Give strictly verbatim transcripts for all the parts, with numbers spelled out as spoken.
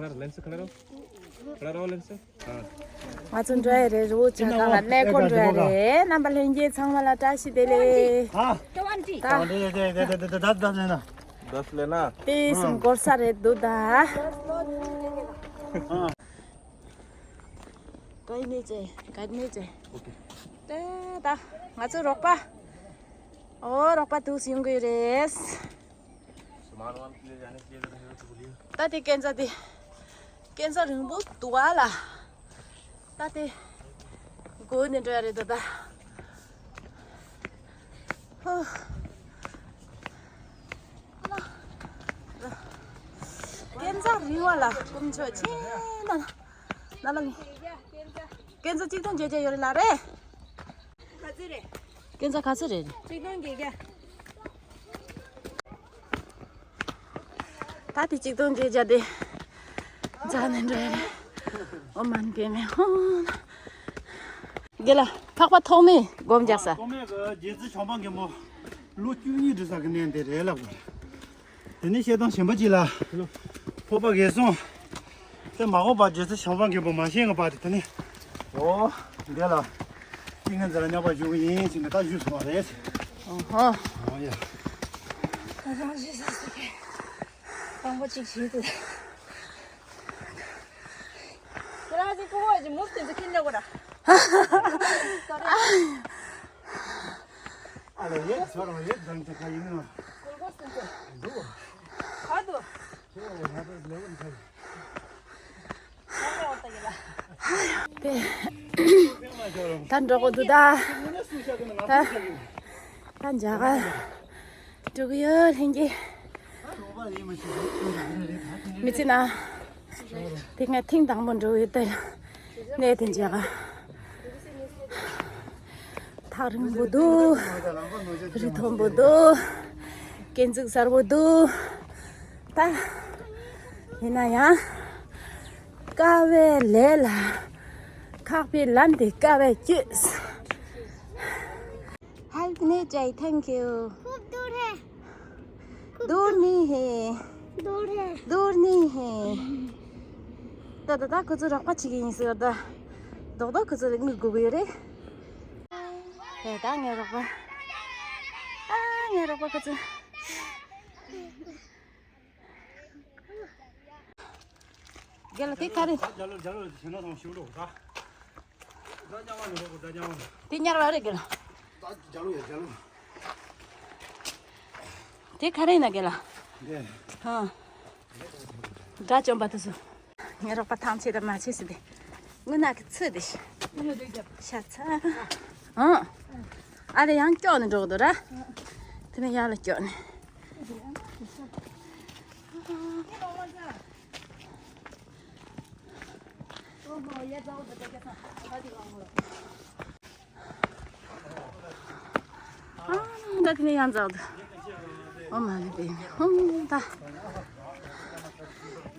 खड़ा रहो, लेंस से खड़ा रहो। खड़ा रहो, लेंस से। हाँ। ང་ཚོ་འགྲོ་ཡ་རེད། རི་བོ་བྱ་དཀར་ལ་གནས་སྐོར་འགྲོ་ཡ་རེད། རྣམ་པ་ལྷན་རྒྱས་ཚང་མ་ལ་བཀྲ་ཤིས་བདེ་ལེགས། हाँ। ད་दस लेना। དེ་སུམ་སྐོར་ས་རེད་འདུག་ད། हाँ। ག་ནས་ཅེ། ག་ནས་ཅེ། ད་ད་ང་ཚོ་རོགས་པ། ཨོ་རོགས་པ་དུས་ཡོང་གི་རེད། ད་དེ་སྐས་འཛེག་དེ། སྐས་འཛེག་རིང་པོ་འདུག་ཨ་ལ། ད་དེ་སྒོ་ནས་འགྲོ་ཡ་རེད་ད་ད། ཧོ། སྐས་འཛེག་རིང་བ་ལ་དཀོན་མཆོག་མཁྱེན་ན། ན་ལ་ནི། སྐས་འཛེག་གཅིག་སྟོང་བརྒྱད་བརྒྱ་ཡོད་རེད་ལ་རེད། ག་ཚོད་རེད། སྐས་འཛེག་ག་ཚོད་རེད། གཅིག་སྟོང་བརྒྱད་བརྒྱ། ད་དེ་གཅིག་སྟོང་བརྒྱད་བརྒྱ་དེ། རྫ་ནས་འགྲོ་ཡ་རེད། ཨོ་མ་ནི་པེ་མེ་ཧོ། དགེ་ལ་འཕགས་པ་ཐོགས་མེད་སྒོམ་རྒྱག་ས། ཐོགས་མེད་ཀྱི་རྗེ་བཙུན་བྱམས་པ་མགོན་པོ་ལོ་བཅུ་གཉིས་འབྲི་ས་གི་གནས་འདི་རེད་ལབ་དགོས། དེ་ནས་བཤད་སྟངས་གཞན་པ་ཅིག་ལ། འཕགས་པ་རྒས་གསུམ། དེ་མ་འོངས་པ་རྗེ་བཙུན་བྱམས་པ་མགོན་པོ་མ་བཞེངས་གི་བར་དུ་དེ་ནས། ཨོ། འདི་ལ། ཏིང་ངེ་འཛིན་ལ་སྙོམས་པར་ཞུགས་ཀྱི་ཡིན་ཞེས་ནས་ད་ཞུས་སོང་བ་རེད། ཨོ་ཧོ། ཨོ་ཡ། ད་རང་ཞིག་ས་སི་ཀེ། དང་པོ་གཅིག་བྱེད་དུ། ཁྱེད་རང་ཚོའི་ཀུ་ཧོ་ཅིག་མུ་སྟེ་ཚོ་ཁྱེར་ཉོ་གོ་ར། ཨ་ལ་ཡེ་ཚོར་བ་ཡེ་དང་ཆ་ཁ་ཡིན་ནོ། ཀུར་གོ་སྟེ་ཚོ། འདུག་ག་དུ། ཁྱེད་ང་ཚོ་ལེ་བོ་ཁ་ཡིན། དེ། ད་འགྲོ་གི་འདུག་ད། ད། ད་འཇག་ག་འགྲོ་གི་ཡོད་ལྷན་རྒྱས། མི་ཚེ་ན། དེ་སྔ་ཐེངས་དང་པོ་འགྲོ་གི་ཡོད་དེ། གནས་དེ་འཇག་ག་ཐག་རིང་པོ་འདུག་རི་མཐོན་པོ་འདུག་སྐས་འཛུགས་གསར་པོ་འདུག་ད། ཡིན་ན་ཡང་། དཀའ་བའི་ལས་ལ། ཁག་པའི་ལམ་དེ་དཀའ་བས་བསྐྱོད། Help नहीं चाहिए, thank you। खूब दूर है। दूर नहीं है। दूर है। दूर नहीं है। ད་ད་ད་ཁོ་ཚོ་རོགས་པ་བྱེད་ཀྱི་ཡིན་ཟེར་ད། རྡོག་རྡོག་ཁོ་ཚོ་ལ་དངུལ་དགོས་ཀྱི་ཡོད་རེད། ད་ད་ངའི་རོགས་པ། ད་ངའི་རོགས་པ་ཁོ་ཚོ། རྒན་ལགས་དེ་ག་རེ། རྒྱ་ལོ་རྒྱ་ལོ་ཞེ་ན་དང་ཞུ་རོགས་ད། རྒྱ་རྒྱ་མ་ནི་རོགས་རྒྱ་རྒྱ་མ་ནི། དེ་ཉར་བ་རེད་རྒན་ལགས། ད་རྒྱ་ལོ་ཡ་རྒྱ་ལོ། དེ་ག་རེ་ཡིན་ན་རྒན་ལགས། འདི། ཧ། དགྲ་བཅོམ་པ་དེ་ཚོ། ངའི་རོགས་པ་ཐམས་ཅད་ད་མ་བྱེད་ཟེར་ཏེ། དངུལ་ནག་གི་ཚོད་དེ་ཤ་ཚ། ཨང་། ཨ་རེ་ཡང་སྐྱོག་ནས་འགྲོ་གི་འདུག་ར། དེ་ནས་ཡར་ལ་སྐྱོག་ནས། ཨ། ད་དེ་ནས་ཡང་འཛེགས་འདུག་ཨོ་མ་ནི་པེ་མེ་ཧུམ་ད།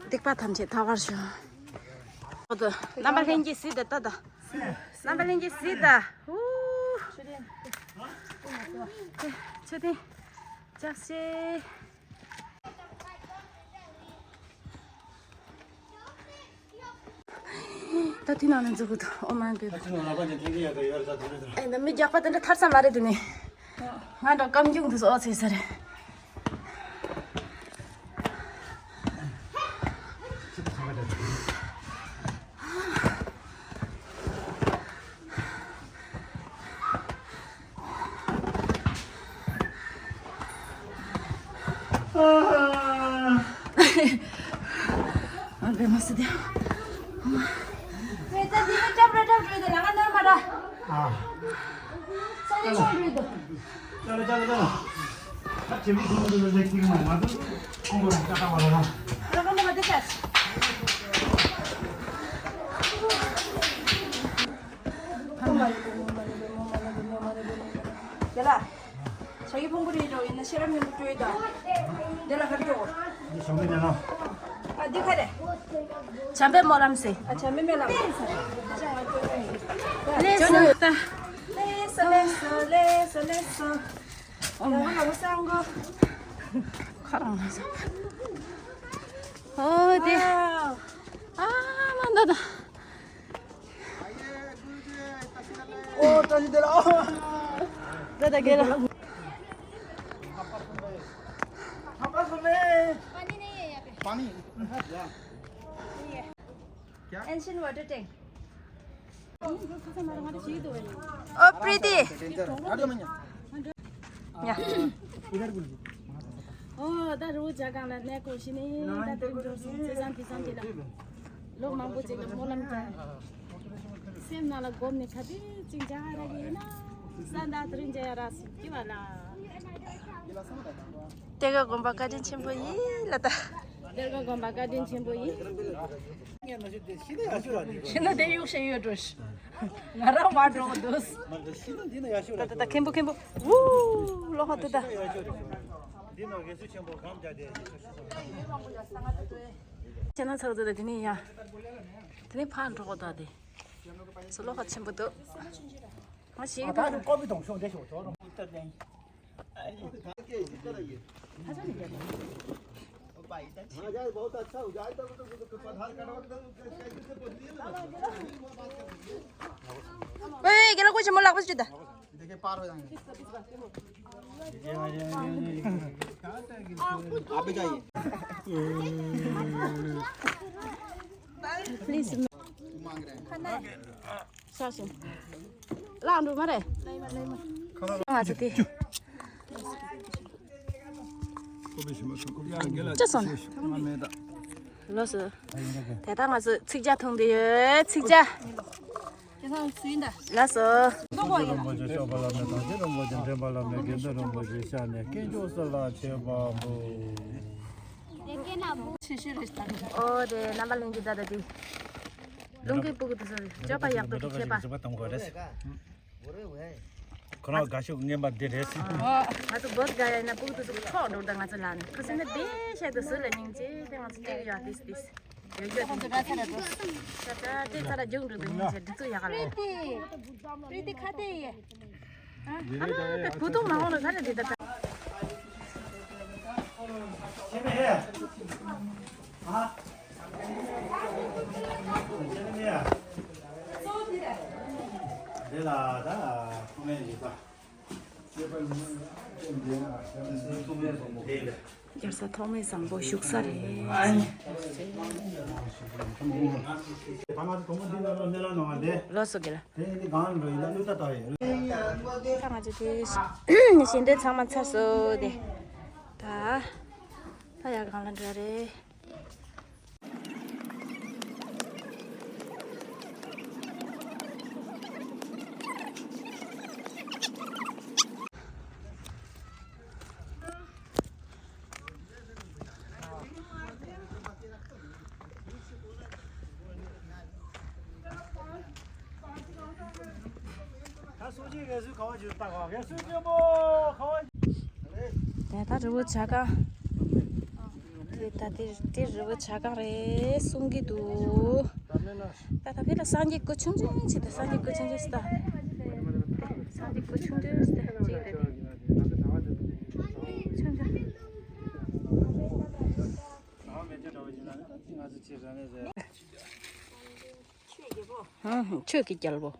སྡིག་པ་ཐམས་ཅད་ཐར་བར་ཤོག་ཨོ་ད་རྣམ་པ་ལྷན་རྒྱས་གཟིགས་དང་ལྟ་དང་། རྣམ་པ་ལྷན་རྒྱས་གཟིགས་དང་། ཧུ། མཆོད་རྟེན། ལྕགས་སྲེག་ད་དེ་ནང་ནས་འཛུགས་དགོས་འདུག་ཨོ་མ་འདོད། ཨེ་ད་མི་རྒྱག་པ་དེ་འདྲ་ཐར་ས་མ་རེད་དེ་ནས། ང་འདྲ་སྐམ་རྒྱུང་དུ་ཨོ་ཚེ་ས་རེད། ཨ་རེ་མ་སི་དེ། ཨ་མ། ཨེ་ད་འདི་ནས་ཅབ་ར་ཅབ་འགྲོ་དེ་ལ་ང་ནོར་མ་ར། ཨ། ས་ནས་ཆོག་འགྲོ་དོ། ཅ་ལ་ཅ་ལ་ཅ་ལ། ད་ཆེན་པོ་ཁོང་ཚོ་ལ་ལེགས་ཀྱི་མ་མ་འདུག་ཁོང་ཚོ་ལ་ཅ་ལ་བ་ལ་ལ། ད་ཁོང་ཚོ་མ་དེ་ཤ། དེ་ལ། ཆ་གི་ཕུང་པོ་རེད་འགྲོ་ཡིན་ན་ཤེས་རབ་སྙིང་པོ་སྤྲོད་ཡོད་དམ། དེ་ལ་ག་རེ་འགྲོ། འདི་བྱང་པའི་སྨོན་ལམ། ཨ་འདི་ག་རེ། བྱམས་པའི་སྨོན་ལམ་ཟེར། ཨ་བྱམས་པའི་སྨོན་ལམ། ལེགས་སོ་ལེགས་སོ་ལེགས་སོ་ལེགས་སོ། ཨོ་མ། ལ་བ་སང་གོ། ཁ་རང་ལ་ས། ཨོ་དེ། ཨ་མ་འདོད་ད། ཨོ་བཀྲ་ཤིས་བདེ་ལེགས། འདོད་ད་དགེ་ལ། पानी नहीं है यहाँ पे। पानी? क्या? Ancient water tank. ཨོ་པྲི་ཏི། ཡ། ཨོ་ད་རུ་ཇ་གང་ལ་གནས་སྐོར་ཞིག་ནི་ད་དུང་འགྲོ་སོང་ཚེ་བཟང་དེ་བཟང་དེ་ལ་ལོ་མང་པོ་ཅིག་ལ་སྨོན་ལམ་བྱས། སེམས་ནང་ལ་སྒོམ་ནས་ག་དུས་ཅིག་འཇའ་ར་གི་ཡིན་ན་ས་མཐའ་དུ་རིང་འཇའ་ཡ་ར་སུ་ཀི་བ་ལ། གཏེར་ཁ་དགོན་པ་བཀའ་དྲིན་ཆེན་པོ་ཡིན་ལ་ད། གཏེར་ཁ་དགོན་པ་བཀའ་དྲིན་ཆེན་པོ་ཡིན། ཤི་ན་དེ་གཡུག་ཤེས་ཡོད་འགྲོ་ཤི། ང་རང་མ་འགྲོ་འདུག་ད་ད་ད་མཁན་པོ་མཁན་པོ། ཝུ། ལོ་ཧ་ད་ད། ཁྱེད་རང་ཚར་ད་ད་དེ་ནས་ཡ། དེ་ནས་ཕར་འགྲོ་གོ་ད་དེ། སུ་ལོ་ཧ་ཆེན་པོ་འདུག་ང་ཞིག་ད་འགྲོ། ཀོ་བི་དོང་ཤོང་དེ་ཤོག་ཅོ་རོ། वे, गेला कुछ मुलाकात जुदा। देखिए, पार हो जाएंगे। आप भी जाइए। प्लीज। मांग रहे हैं। ཤ་ཞིམ། ལག་འགྲོ་མ་རེད། ང་ཚོ་དེ། ཅི་སོང་ན། ལོས། དེ་ད་ང་ཚོ་ཚིག་ཇ་འཐུང་དེ་ཡོད་ཚིག་ཇ། ལགས་སོ། རིན་པོ་ཆེ་གཤོག་པ་བླ་མེད་དང་ཆེ་རིན་པོ་ཆེ་འདྲེན་པ་བླ་མེད་དགེ་འདུན་རིན་པོ་ཆེ་ཤ་ནས་དཀོན་མཆོག་གསུམ་ལ་མཆོད་པ་འབུལ། ཨོ་དེ་རྣམ་པ་ལྷན་རྒྱས་ད་ལྟ་དེ། ལུང་གི་སྤུ་གུ་དེ་ཚོ་སྤྱོད་པ་ཡག་པོ་དེ་མཁས་པ། ཁོ་རང་དགའ་ཤོས་རྔན་པ་འདི་རེད། ང་ཚོ་བོད་དགའ་ཡ་ཡིན་ན་སྤུ་གུ་དེ་ཚོ་ཁྲོག་འགྲོ་ད་ང་ཚོ་ལ་ནི་ཁུ་སིམ་ན་བདེ་ཤ་དེ་སུ་ལ་སྙིང་རྗེ་དེ་ང་ཚོ་སྤྲད་ཀྱི་ཡོད་དེ་དེ། ཡོད་ཡོད་དེ། ད་ད་དེ་ཚ་ལ་རྒྱུག་འགྲོ་དེ་སྙིང་རྗེ་སྒྲིག་འཛུགས་ཡག་ལ། པྲི་ཏི་ཁ་ཏེ་ཡེ། ཨ་ད་བུ་ཐུང་མ་འོང་ལ་ག་རེ་དེ་ད་ད། རྒྱལ་ས་ཐོགས་མེད་བཟང་པོ་བཞུགས་ས་རེད། ལོ་སོ་གི་ལ། ད་ང་ཚོ་དེ་ཞལ་འདོན་ཚང་མ་ཚར་སོང་དེ། ད་ད་ཡར་སྒང་ལ་འགྲོ་རེད། ད་སུ་ཅིག་ག་སུ་ག་བ་ཅིག་ལྟ་ག་ག་སུ་ཅིག་པོ་ག་བ། དེ་ད་རི་བོ་བྱ་རྐང་། དེ་ད་དེ་དེ་རི་བོ་བྱ་རྐང་རེད་གསུང་གི་འདུག་ད་ད་དེ་ལ་སངས་རྒྱས་སྐུ་ཆུང་ཆུང་ཅིག་ད་སངས་རྒྱས་སྐུ་ཆུང་ཆུང་ཅིག་ད། སངས་རྒྱས་སྐུ་ཆུང་ཆུང་ཅིག་ད་ཅིག་ད་དེ། ཆུང་ཆུང་། ཆོས་ཀྱི་རྒྱལ་པོ། ཧུམ་ཧུམ། ཆོས་ཀྱི་རྒྱལ་པོ།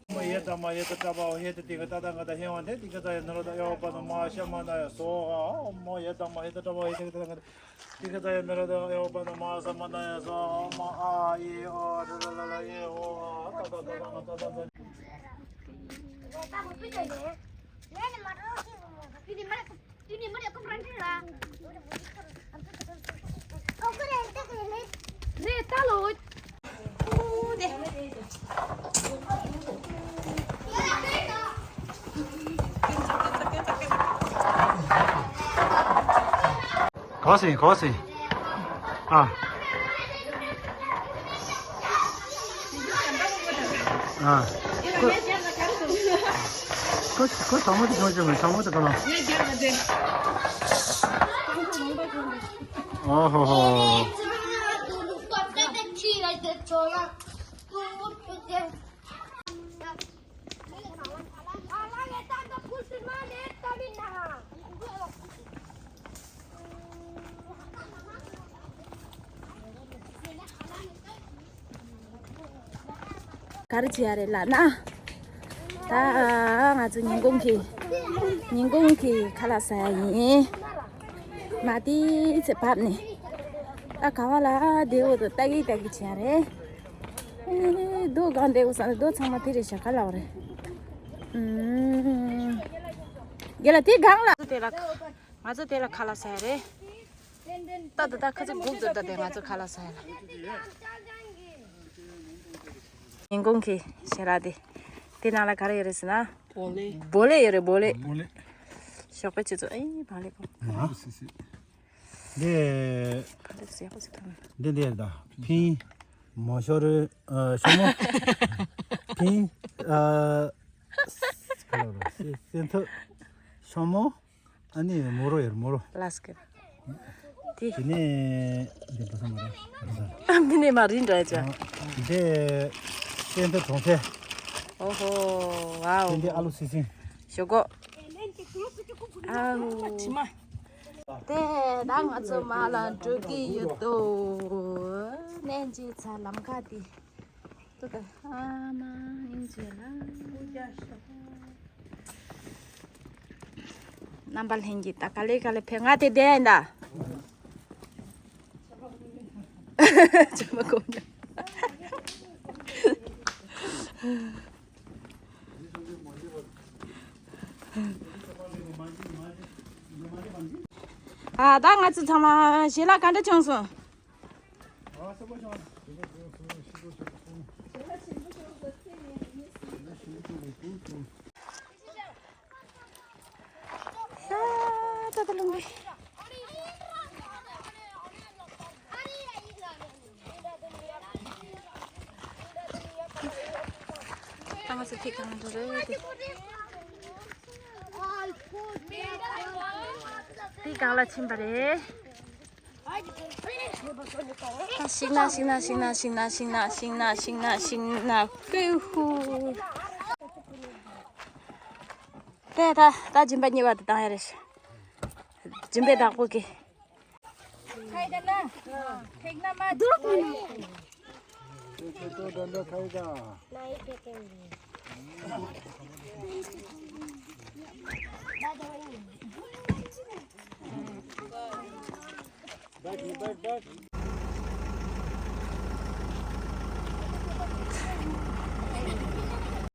ཨོཾ་ཡེ་དྷརྨཱ་ཡེ་ཏ་ཏྲ་བྷ་ཝ་ཧེ་ཏ་ཏི་ག་ཏ་ཏ་ག་ཏ་ཧེ་ཝ་ཏེ་ཏི་ག་ཙ་ཡ་ན་རོ་ཏ་ཡ་ཝ་པ་ན་མ་ཤ་མ་ན་ཡ་སྭཱ་ཧཱ། ཨོཾ་ཡེ་དྷརྨཱ་ཡེ་ཏ་ཏྲ་བྷ་ཝ་ཧེ་ཏ་ཏི་ག་ཏ་ག་ཏ་ཏི་ག་ཙ་ཡ་ན་རོ་ཏ་ཡ་ཝ་པ་ན་མ་ས་མ་ན་ཡ་སྭཱ་ཧཱ། ཨོཾ་ཨ་ཨི་ཨོ་ཏ་ཏ་ལ་ལ་ཨེ་ཨོ་ཨ་ཏ་ཏ་ཏ་ཏ་ཏ་ཏ། གོ་སི་གོ་སི། ཨ། ཨ། ཁོ་ཁོ་ཁོ་དང་པོ་དེ་གང་བྱུང་མེད། དང་པོ་དེ་གང་ལ། ཨོ་ཧོ་ཧོ། ག་རེ་བྱེད་ཡ་རེད་ལབ་ན། ད་ང་ཚོ་ཉིན་གུང་གི་ཉིན་གུང་གི་ཁ་ལག་ཟ་ཡ་ཡིན། མ་དེ་ཚེ་བབས་ནས། ད་ག་བ་ལ་བདེ་བོ་དང་ལྟ་གི་ལྟ་གི་བྱེད་ཡ་རེད། ཨེ་རྡོ་གང་བདེ་བོ་ཟ་ན་རྡོ་ཚང་མ་དེ་རེད་ཤག་ག་ལབ་རེད། ཨུམ། རྒན་ལགས་དེ་གང་ལ། དེ་ལ། ང་ཚོ་དེ་ལ་ཁ་ལག་ཟ་ཡ་རེད། ད་ད་ད་ཁ་ཚ་སྒུག་ད་ད་དེ་ང་ཚོ་ཁ་ལག་ཟ་ཡ་ལ། ཉིན་གུང་གི་ཞལ་ལག་དེ། དེ་ནང་ལ་ག་རེ་ཡོད་རེད་ཟེར་ན། བོ་ལེ། བོ་ལེ་ཡོད་རེད་བོ་ལེ། བོ་ལེ། ཞོགས་པ་ཆུ་ཚོད་ཨེ་བག་ལེབ་གོ། ཨ། སི་སི། འདི། བག་ལེབ་ཟེར་ཡག་པོ་ཟེར་ཐུབ་མེད། འདི་འདི་ཡོད་ད། ཕིན། མོ་ཤོ་རི། ཨ། ཤོ་མོ། ཕིན། ཨ། ག་ལ་རོ། སེ་སེན་ཐུ། ཤོ་མོ། ཨ་ནི་མོ་རོ་ཡར་མོ་རོ། ལ་སི་ཀེ། དེ། དེ་ནས་འདི་བུ་ས་མ་རེད། ཨ་མི་ནས་མ་རིན་འདྲ་ཅག་འདི་སེན་ཐུ་གྲོང་ཚད། ཨོ་ཧོ། ཝའོ། དེ་འདི་ཨ་ལུ་སི་སིན། ཞོག་གོ། ཨའོ། དེ་ད་ང་ཚོ་མ་ལ་འགྲོ་གི་ཡོད་དོ། ནས་འཇིག་ཚ་ལམ་ཁ་དེ། ཏུ་ཏུ་ཨ་མ་ཨིན་ཇི་ལ། རྣམ་པ་ལྷན་གྱིས་ད་ག་ལེ་ག་ལེ་ཕེབས། ང་དེ་བསྡད་ཡིན་ད། ཅི་མ་གོ་ཉོ། ཨ་ད་ང་ཚོ་ཚང་མ་ཞལ་ལག་ག་འདྲ་བྱུང་སོང་། ད་ང་ཚོ་ཐིག་གང་འདྲ་རེད་དེ། དེ་གང་ལ་ཕྱིན་པ་རེད། ཤིང་ནགས་ཤིང་ནགས། ཧུ་ཧུ། དེ་ད་ད་སྦྱིན་པ་གཉིས་པ་དེ་བཏང་ཡ་རེད། སྦྱིན་པའི་བདག་པོ་གི།